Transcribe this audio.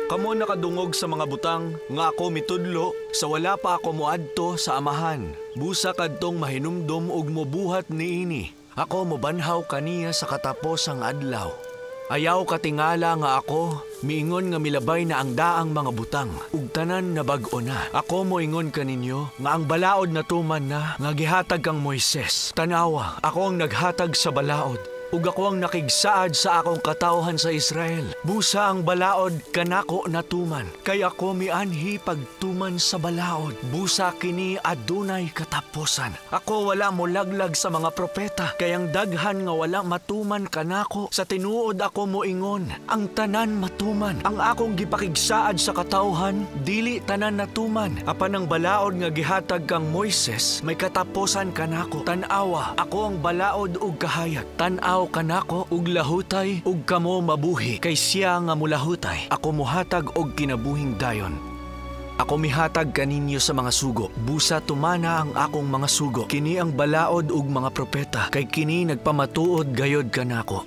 Kamo nakadungog sa mga butang nga ako mitudlo sa wala pa ako moadto sa Amahan. Busa kadtong mahinumdom ug mobuhat niini, ako mobanhaw kaniya sa kataposang adlaw. Ayaw katingala nga ako miingon nga milabay na ang daang mga butang ug tanan na bag-o na. Ako moingon kaninyo nga ang balaod natuman na nga gihatag kang Moises. Tanawa, ako ang naghatag sa balaod ug ako ang nakigsaad sa akong katawhan sa Israel. Busa ang balaod kanako natuman, kay ako mianhi pagtuman sa balaod. Busa kini adunay katapusan. Ako wala molaglag sa mga propeta, kay ang daghan nga wala matuman kanako. Sa tinuod ako moingon, ang tanan matuman. Ang akong gipakigsaad sa katawhan, dili tanan natuman. Apan ang balaod nga gihatag kang Moises, may katapusan kanako. Tan-awa, ako ang balaod ug kahayag. Tan-aw kanako ug lahutay ug kamo mabuhi, kay siya nga mulahutay ako mohatag og kinabuhing dayon. Ako mihatag kaninyo sa mga sugo, busa tumana ang akong mga sugo. Kini ang balaod ug mga propeta, kay kini nagpamatuod gayod kanako.